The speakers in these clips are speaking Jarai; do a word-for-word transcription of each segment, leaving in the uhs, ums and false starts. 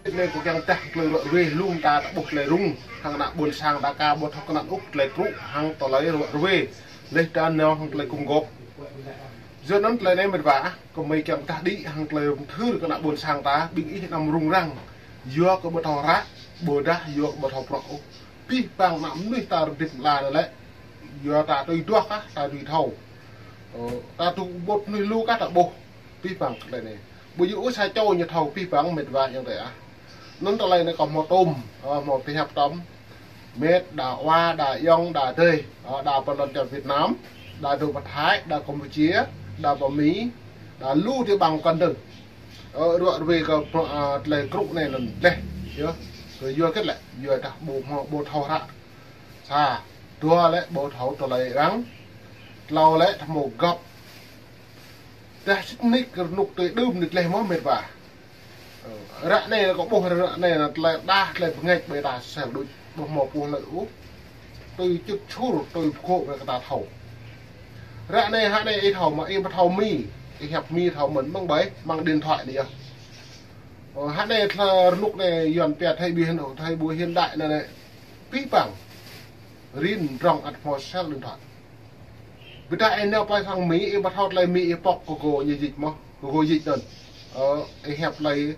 Anai kâo kiăng tah tơlơi ruă ruê, lŏm ta ta ƀuh tơlơi rŭng, hăng ană ƀôn sang ta ka ƀu thâo kơnăl ôh tơlơi truh hăng tơlơi ruă ruê, laih ta nao hăng tơlơi gum gôp. Yua anŭn tơlơi anai mĕt wa, kâo mơi kiăng tah đĭ hăng tơlơi rŭng thưr kơ ană ƀôn sang ta, ƀing ih anăm rŭng răng. Yua kơ ƀu thâo hră, ƀôdah yua kơ ƀu thâo prŏ ôh. Pih pang ană mơnuih ta rơdĭp mơla anai lĕ, yua ta tui duah kah, ta tui thâo. Ơ, ta tui ƀuh mơnuih lu kah ta ƀuh. Pih pang tơlơi anai. Ƀu djơ̆ ôh sa čô ñu thâo pih pang mĕt wa ayŏng adơi ah. Anŭn tơlơi anai kâo hmâo tơm, ơ, hmâo pơhiăp tơm. Mĕt, đa wa, đa ayŏng, đa adơi, ơ, đa pơ lŏn čar Việt Nam, đa dŏ pơ Thái, đa Campuchia, đa pơ Mi, đa lu ti ƀang kăn dơ̆ng. Ơ, ruă ruê kơ, ơ, tơlơi krŭ anai anŭn laih. Yơh. Kơ yua hơget lĕ, yua dah ƀu hmâo, ƀu thâo hră. Sa, dua lĕ ƀu thâo tơlơi arăng. Klâo lĕ ƀu hmâo găp. Dah sĭt nik rơnŭk tui đưm nik laih mơ̆ mĕt wa. Ơ, ră anai kâo ƀuh ră anai anŭn tơlơi đah tơlơi bơngač ƀơi ta sel đôč ƀu hmâo pô hlơi ôh. Tui čŭt čur, tui pơkŏ ƀơi kơ ta thâo. Ră anai hă anai ih thâo mơ̆, ih ƀu thâo Mi, ih hiăp Mi thâo mơ̆n mơ̆ng ƀơi, mơ̆ng điện thoại anai yơh. Ơ, hă anai tơlơi rơnŭk anai Yuan pia thời buổi hiện, thời buổi hiện đại anai anai. Pih pang. Rin rŏng ăt hmâo sel điện thoại. Ƀôdah ih nao pơ sang Mi, ih ƀu thâo tơlơi Mi ih pŏk kơ gô ñu dịch mơ̆, kơ gô dịch anŭn. Ơ, ih hiăp tơlơi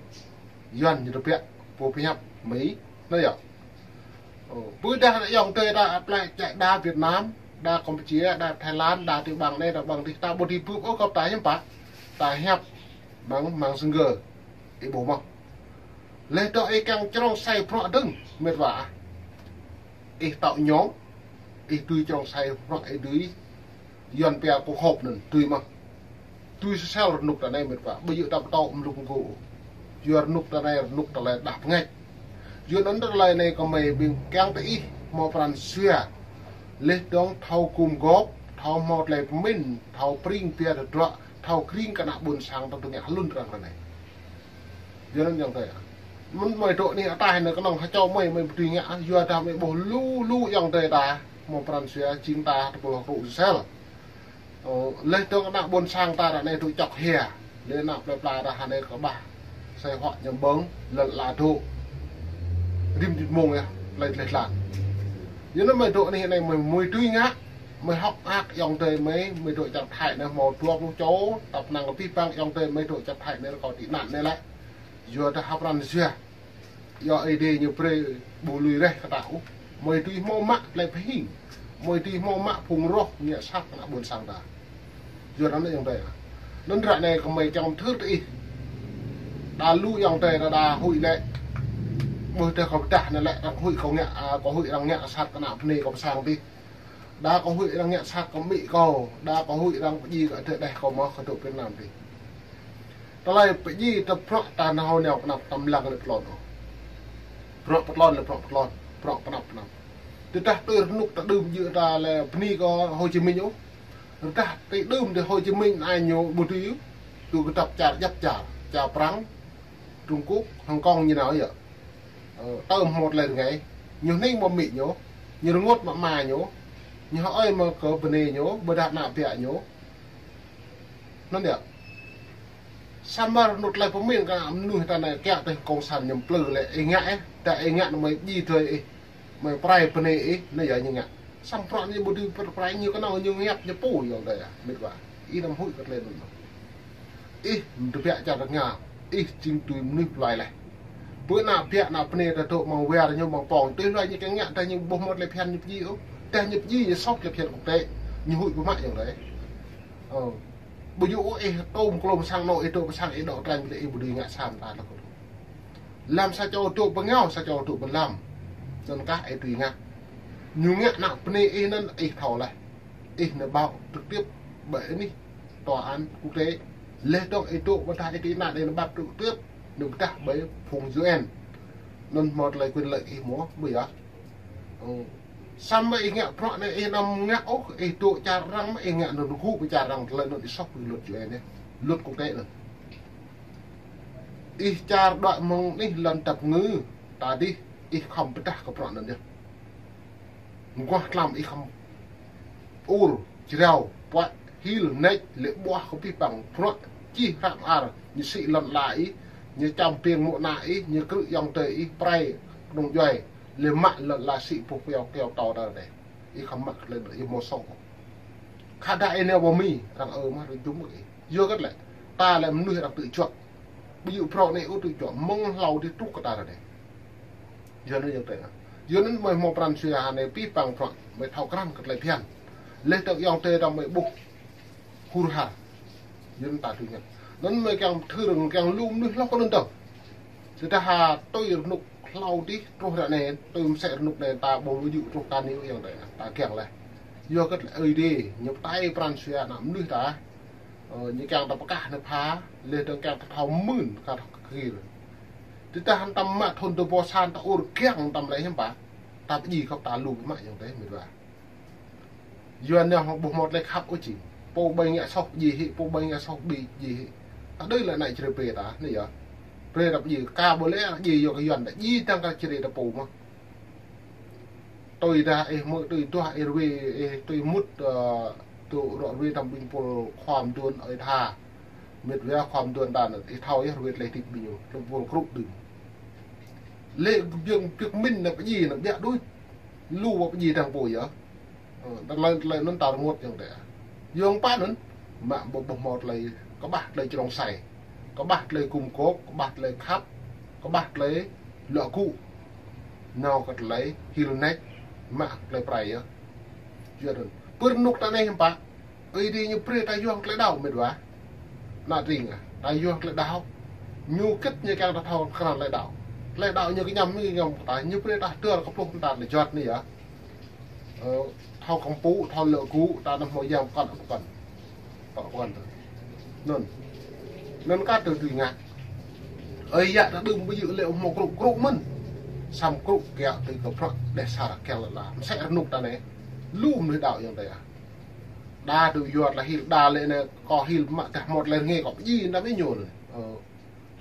Yuan ñu tơbiă, pô pơhiăp Mi, anai yơh. Ơ, ƀôdah ană ayŏng adơi ta plơi čar đa Việt Nam, đa Campuchia, đa Thái Lan, đa ti ƀang anai, đa ƀang adih, ta ƀu dưi bưp ôh găp ta hiư̆m pă, ta hiăp mơ̆ng, mơ̆ng sưng gơ, ih ƀuh mơ̆. Laih dŏ ih kiăng črông sai prŏ dơ̆ng, mĕt wa ah. Ih tŏ ñong, ih tui črông sai prŏ, ih tui Yuan pia kơ hŏp anŭn, tui mơ̆. Tui sel rơnŭk ta anai mĕt wa, ƀu djơ̆ ta pơtô mlŭk gô. Yua rơnŭk ta anai rơnŭk tơlơi đah bơngač. Yua anŭn tơlơi anai kơ mơi ƀing kiăng tơ ih hmâo pran jua. Laih dŏng thâo gum gôp, thâo hmâo tơlơi pơmĭn, thâo pring pia tơdruă, thâo kring kơ ană ƀôn sang ta tui ngă hlŭn răng ră anai. Yua anŭn ayŏng adơi ah. Mơ̆n mơi dŏ anih ataih anai kơnơ̆ng ha čô mơi, mơi ƀu dưi ngă, yua dah mơi ƀuh lu, lu ayŏng adơi ta, hmâo pran jua jing ta tơpul hơkrŭ sel. Ơ, laih dŏng ană ƀôn sang ta ră anai dŏ čŏk hia, laih ană plơi pla ta hă anai kơ ƀah. Sai huă ñăm ƀơ̆ng, lŏn ala dŏ. Rĭm dit mông yơh, laih laih lan. Yua anŭn mơi dŏ anih anai mơi, mơi dưi ngă, mơi hŏk mơak ayŏng adơi mơi, mơi dŏ čar Thái anai hmâo dua pluh čô, tăp năng kơ pih pang ayŏng adơi mơi dŏ čar Thái anai rơkâo tị nạn anai lĕ. Yua dah hăp pran jua. Yua Ơi Adai ñu brơi ƀu lui reh kơ ta ôh. Mơi dưi hmâo mă tơlơi pơhing. Mơi dưi hmâo mă phung roh ngă sat kơ ană ƀôn sang ta. Yua anŭn ayŏng adơi ah. Anŭn ră anai kơ mơi kiăng thưr tơ ih. Đa lu ayŏng adơi đa, đa huĭ lĕ. Ƀuh tơ kâo pơdah anai lĕ, arăng huĭ kâo ngă, a, kâo huĭ arăng ngă sat kơ ană bơnai kâo pơ sang adih. Đa kâo huĭ arăng ngă sat kơ amĭ kâo, đa kâo huĭ arăng pơdjai kơ adơi đeh kâo mơ̆ kơ dŏ Việt Nam adih. Tơlơi pơdjai tơ prŏ ta nao nao pơnăp tăm lăng lĕ pơtlon ôh. Prŏ pơtlon lĕ prŏ pơtlon, prŏ pơnăp pơnăp. Tơdah tui rơnŭk ta đưm djơ̆ ta lĕ bơni kơ Hồ Chí Minh ôh. Tơdah tui đưm tơ Hồ Chí Minh anai ñu ƀu dưi ôh. Tui kơ dăp čar djăp čar, čar Prăng, Trung Quốc, Hồng Kông ñu nao yơh. Ơ, tơm hmâo tơlơi rơngai. Ñu hning mơ̆ amĭ ñu, ñu rơngot mơ̆ ama ñu, ñu hơơi mơ̆ kơ bơnai ñu, ƀôdah ană biă ñu. Anŭn yơh. Samơ̆ rơnŭk tơlơi pơmĭn kơ mơnuih ta anai kiăng tơ kông san ñăm plư lĕ ih ngă ih, ta ih ngă anŭn mơi djai tơlơi ih, mơi pơrai bơnai ih, anai yơh ñu ngă. Samơ̆ prŏ ñu ƀu dưi pơrai ñu kơnơ̆ng ñu ngă ñu pô ayŏng adơi ah, mĕt wa. Ih anăm huĭ kơ tơlơi anŭn. Ih tơbiă čar rơngiao, ih jing tui mơnuih plơi laih. Ƀơi ană biă ană bơnai ta dŏ mơ̆ng war ñu mơ̆ng pŏng, tui hluai ñu kiăng ngă dah ñu ƀu hmâo tơlơi phiăn ñu pơdjai ôh. Dah ñu pơdjai ñu soh tơlơi phiăn quốc tế. Ñu huĭ pơmă ayŏng adơi. Ơ. Ƀu djơ̆ ôh ih tơm klôm sang anŏ ih dŏ pơ sang ih dŏ trăng ƀơi ih ƀu dưi ngă sa mơta lăk ôh. Lăm sa čô dŏ pơ ngao, sa čô dŏ pơ lăm. Anŭn kah ih dưi ngă. Ñu ngă ană bơnai ih anŭn ih thâo laih. Ih nao báo trực tiếp ƀơi anih tòa án quốc tế. Laih dŏng ih dŏ pơdah ih tị nạn ih nao báo trực tiếp, nao pơdah ƀơi phung U N. Anŭn hmâo tơlơi quyền lợi ih hmâo, ƀu yơh. Ơ. Samơ̆ ih ngă prŏ anai ih anăm ngă ôh, ih dŏ čar arăng mơ̆ ih ngă anŭn rơgŭ pơ čar arăng tơlơi anŭn ih soh pơ luật U N yơh. Luật quốc tế anŭn. Ih čar đuaĭ mơ̆ng anih lŏn tăp ngư, ta adih ih khŏm pơdah kơ prŏ anŭn yơh. Mơguah tlam ih khŏm ur, jrao, puăi, hil, nač, lĕ ƀuah kơ pih pang, prŏ čih hră mơar, ñu sĭ lŏn ala ih, Ñu čăm piêng mơ̆ng ană ih, ñu krư̆ ayŏng adơi ih prai kơnung djuai. Lĕ mă lŏn la sĭ pŭ pioh kiao tâo ta rơdêh. Ih khŏm mă kơ lĕ ih mơ̆ sŏ. Khă dah ih nao ƀơi Mi, arăng ơ mă rơjŭm ih. Yua kơ lĕ, ta lĕ mơnuih arăng tŭ juă. Ƀu djơ̆ prŏng anai ôh tŭ juă, mơ̆ng hlâo dih truh kơ ta rơdêh. Yua anŭn yơh tơ. Yua anŭn mơi hmâo pran jua hơnai pih pang prŏng, mơi thâo krăn kơ tơlơi phiăn. Lĕ tơ ayŏng adơi ta mơi ƀuh hur har. Yua anŭn ta tui ngă. Anŭn mơi kiăng thâo rơ̆ng kiăng lu mơnuih hloh kơ anŭn tơ. Tơdah ha tui rơnŭk hlâo dih truh ră anai, tui mơsĕ rơnŭk anai ta ƀu lu djơ̆ truh kơ anai ôh ayŏng adơi. Ta kiăng laih. Yua kơ Ơi Adai, ñu pơtai pran jua ană mơnuih ta. Ơ, ñu kiăng ta pơkah anai pha, lĕ dơ̆ng kiăng ta thâo mưn, kơ ta kir. Tơdah hăng tăm mă thun tơ ƀô san ta ur kiăng tăm lĕ hiư̆m pă. Ta pơjing khŏp ta lu mă ayŏng adơi mĕt wa. Yua anai hŏng ƀuh mơ̆t lĕ khăp ôh či. Pô ƀai ngă soh pơjing hĭ, pô ƀai ngă soh ƀu pơjing hĭ. Ta đơi lĕ anai čơrê brơi ta, anai yơh. Brơi ta pơjing, ka ƀu lĕ pơjing yua kơ Yuan ta pơjing tăng kơ čơrê ta pô mơ̆n. Tui dah ih mơ̆ tui tuah ih rui ih tui mŭt, ơ, tŭ rŏ rui tăm ƀing pôl khua mơduôn ơi tha. Mĕt wa khua mơduôn ta anŭn, ih thâo yơh rui tơlơi tip ƀing ñu, tơlơi pôl krŭ đưm. Lĕ biăng biăng min anŭn pơjing anŭn biă đôč. Lu ƀu pơjing tăng pô yơh. Ơ, tơlơi, tơlơi anŭn ta rơngot ayŏng adơi. Yua pă anŭn, mă ƀu ƀuh hmâo tơlơi, kơƀah tơlơi črông sai. Kơƀah tơlơi gum gôp, kơƀah tơlơi khăp, kơƀah tơlơi luă gŭ. Nao kơ tơlơi hil nač, mă tơlơi prai yơh. Yua anŭn. Pơ rơnŭk ta anai hiư̆m pă. Ơi Adai ñu brơi ta yua tơlơi đaŏ mĕt wa. Ană tring ah, ta yua tơlơi đaŏ. Ñu kĭt ñu kiăng ta thâo krăn tơlơi đaŏ. Tơlơi đaŏ ñu kơñăm, ñu kơñăm ta, ñu brơi ta tơl kơ pluh ta lĕ juăt anai yơh. Ơ, thâo kơmpŭ, thâo luă gŭ, ta anăm hmâo yang pơkŏn, pơkŏn. Pơkŏn tơ. Anŭn. Anŭn kơ tơ tui ngă. Ơi yă ta đưm ƀu djơ̆ lĕ hmâo krŭ, krŭ mơ̆n. Samơ̆ krŭ kiaŏ tui kơ prăk đeh sar kiăng lă la. Mơsĕ rơnŭk ta anai. Lu mơnuih đaŏ ayŏng adơi ah. Đa tơ yua tơlơi hil, đa lĕ anai kơ hil mă tah mơ̆t lĕ rơngiă kơ pơjing anăm ih ñu anŭn. Ơ,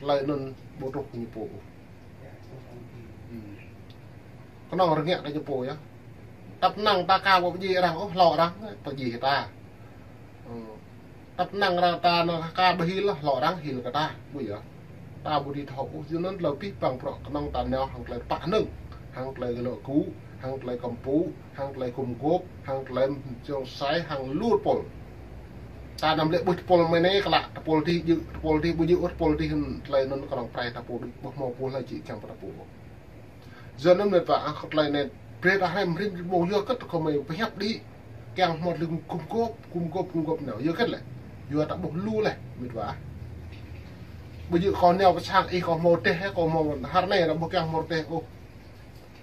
tơlơi anŭn ƀu truh kơ ñu pô. Kơnơ̆ng rơngiă kơ ñu pô yơh. Tăp năng ta ka ƀu pơjing arăng ôh, hlâo arăng pơjing ta. Ơ, tăp năng arăng ta anŭn ka ƀu hil, hlâo arăng hil kơ ta, ƀu yơh. Ta ƀu dưi thâo ôh, yua anŭn tơlơi pih pang prŏng kơnơ̆ng ta nao hăng tơlơi pă hơnơ̆ng, hăng tơlơi luă gŭ, hăng tơlơi kơmpŭ, hăng tơlơi gum gôp, hăng tơlơi črông sai, hăng lu tơpul. Ta anăm lĕ ƀuh tơpul mơ̆ng anai kơ lă, tơpul dih djơ̆, tơpul dih ƀu djơ̆ ôh, tơpul dih tơlơi anŭn kơnơ̆ng prai ta pô đôč, ƀu hmâo pô hlơi či kiăng pơtă pô. Yua anŭn mĕt wa ah, kơ tơlơi anai, brơi ta hrăm rĭm rĭm mông yua kơ tơlơi kơ mơi pơhiăp đĭ, kiăng hmâo tơlơi gum gôp, gum gôp, gum gôp nao, yua kơ lĕ. Yua ta ƀuh lu laih, mĕt wa. Ƀu djơ̆ kơ nao pơ sang ih kơ hmâo rơdêh, kơ hmâo har anai ta ƀuh kiăng hmâo rơdêh ôh.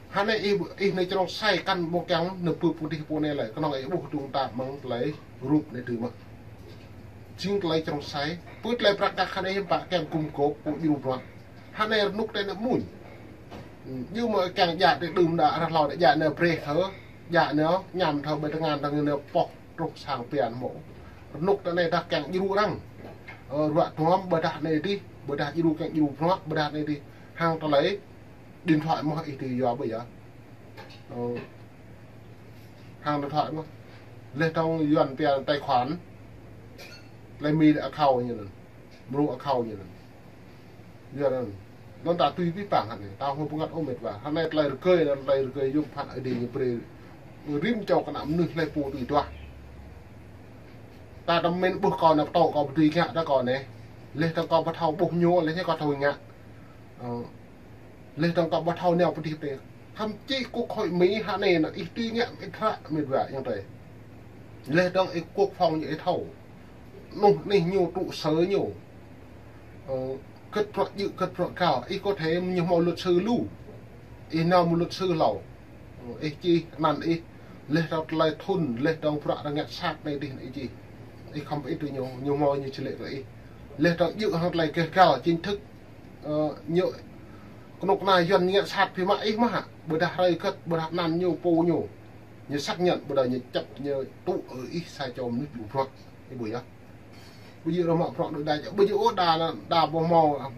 Hơnai ih, ih anai črông sai kăn ƀu kiăng nao pơ pô dih pô anai lĕ, kơnơ̆ng ih ƀuh tơ̆ng ta mơ̆ng tơlơi rup anai tui mơ̆n. Jing tơlơi črông sai, pơ tơlơi prăk kăk hơnai hiư̆m pă kiăng gum gôp pô djru bruă. Hơnai rơnŭk ta anai mơ̆n. Ư, djru mơ̆ kiăng djă tơ đưm đă rah hlâo đă djă anai brơi thơ, djă anai ñăm thơ ƀơi tơngan tơngan anai pŏk truh sang pian mơ̆. Rơnŭk ta anai dah kiăng djru arăng. Ơ, ruă tuăm ƀôdah anai dih, ƀôdah djru kiăng djru bruă, ƀôdah anai dih. Hăng tơlơi điện thoại mơ̆ ih tui yua ƀu yơh. Ơ, hăng điện thoại mơ̆. Lĕ tơ̆ng Yuan pia tài khoản. Lĕ Mi lĕ account ñu anŭn. Mrô account ñu anŭn. Yua anŭn. Anŭn ta tui pih pang hă anai. Ta hmâo pơngăt ôh mĕt wa. Hơnai tơlơi rơgơi, tơlơi rơgơi yôm phăn Ơi Adai ñu brơi. Rĭm čô kơ ană mơnuih hlơi pô tui tuah. Ta tơmĕn ƀuh kâo anai pơtô kâo ƀu tui ngă ta kâo anai. Lĕ tơ̆ng kâo ƀu thâo ƀuh ñu, lĕ ñu kâo thâo ngă. Ơ, lĕ tơ̆ng kâo ƀu thâo nao pơ dih pơ anai. Thậm chí quốc hội Mỹ hă anai anŭn ih tui ngă ih thră mĕt wa ayŏng adơi. Lĕ tơ̆ng ih quốc phòng ñu ih thâo. Anŭn anai ñu trụ sở ñu. Ơ, kơ̆t prăk djơ̆ kơ̆t prăk kâo. Ih có thể ñu hmâo luật sư lu. Ih nao mơ̆ luật sư hlâo. Ơ, ih čih anăn ih. Lĕ tơ̆ng tơlơi thun, lĕ tơ̆ng prăk rơngiă sat anai dih anai ih čih. Ih khŏm pơit tui ñu, ñu hmâo ñu čih lĕ tui ih. Lĕ tơ̆ng djơ̆ hăng tơlơi keh gal chính thức. Ơ, ñu kơnuk kơna Yuan ngă sat phi mă ih mơ̆ hă? Ƀôdah hrơi kơ̆t, ƀôdah anăn ñu, pô ñu. Ñu xác nhận, ƀôdah ñu chấp, ñu tŭ ư ih sa čô mơnuih djru bruă. Ih ƀu yơh. Ƀu djơ̆ rơmă bruă đôč đa, ƀu djơ̆ ôh đa, đa ƀu hmâo,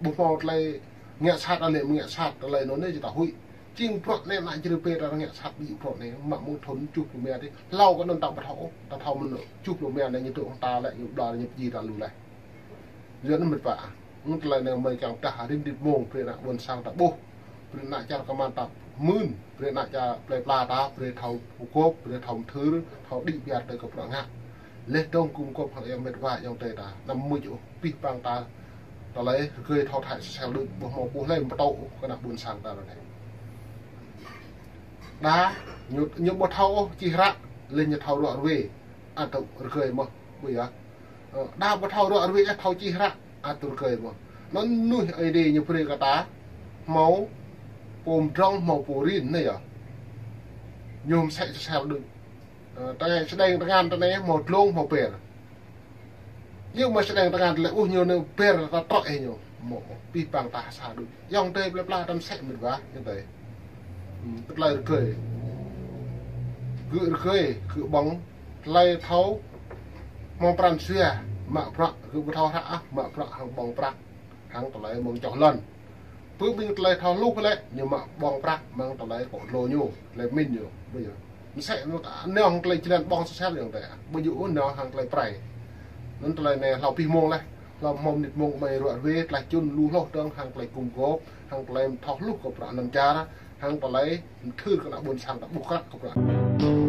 ƀu hmâo tơlơi ngă sat, tơlơi ngă sat, tơlơi anŭn anai či ta huĭ. Jing bruă anai ană čơrê brơi ta ngă sat ƀu djơ̆ bruă anai, mă mơ̆ thun tơjuh pluh rơma dih. Hlâo kơ anŭn ta ƀu thâo ôh, ta thâo mơ̆n tơjuh pluh rơma anai ñu tŭ hăng ta lĕ ñu đa ñu pơjing ta lu laih. Yua anŭn mĕt wa. Tơlơi anai mơi kiăng pơdah rĭm rit mông, brơi ană ƀôn sang ta ƀuh, brơi ană čar kơman ta mưn, brơi ană čar plơi pla ta, brơi thâo pơgop, brơi thâo mơthưr, thâo đĭ biă tơi kơ bruă ngă. Leh dong gum gop hăng ayŏng met wa ayŏng adơi ta, anăm mưč ôh, pih pang ta, tơlơi rơgơi thâo thâo sel đuč, ƀu hmâo ƀuh lơi pơtô ôh kơ ană ƀôn sang ta ră anai. Đa, ñu, ñu ƀu thâo ôh čih hră, leh ñu thâo ruă ruê, ăt rơgơi mơh, ƀu yơh. Ơ, đa ƀu thâo ruă ruê, ăt thâo čih hră, ăt rơgơi mơh. Anŭn mơnuih Ơi Adai ñu brơi kơ ta, hmâo pô mdrŏng, hmâo pô rin anai yơh. Ñu mơsĕ sel đuč. Ơ, tơngan sơđeng tơngan ta anai hmâo dlông, hmâo ber. Ñu mơ̆ sơđeng tơngan tơlơi ƀuh ñu anai ber ta trŏ ih ñu. Mơ̆ pih pang ta sa đuč. Ayŏng adơi plơi pla ta mơsĕ met wa, ayŏng adơi. Hmm, tơlơi rơgơi. Gơ̆ rơgơi, gơ̆ ƀơ̆ng, tơlơi thâo hmâo pran jua, mă bruă, gơ̆ ƀu thâo hră ah, mă bruă hăng ƀơ̆ng prăk, hăng tơlơi mơ̆ng čoh lŏn. Pơ ƀing tơlơi thâo hluh lĕ, ñu mă ƀơ̆ng prăk, mơ̆ng tơlơi kŏ dlô ñu, tơlơi min ñu, ƀu yơh. Mơsĕ, nao hăng tơlơi jơlan ƀơ̆ng sơsel ayŏng adơi. Ƀu djơ̆ ôh nao hăng tơlơi prai. Anŭn tơlơi anai hlâo pih mông leh, hlâo hmâo mơnit mông mơi ruă ruê, tơlơi čun lu hloh dơ̆ng hăng tơlơi gum gop, hăng tơlơi thâo hluh kơ bruă anăn čar, hăng tơlơi mơthưr kơ ană ƀôn sang ta ƀuh krăk kơ bruă.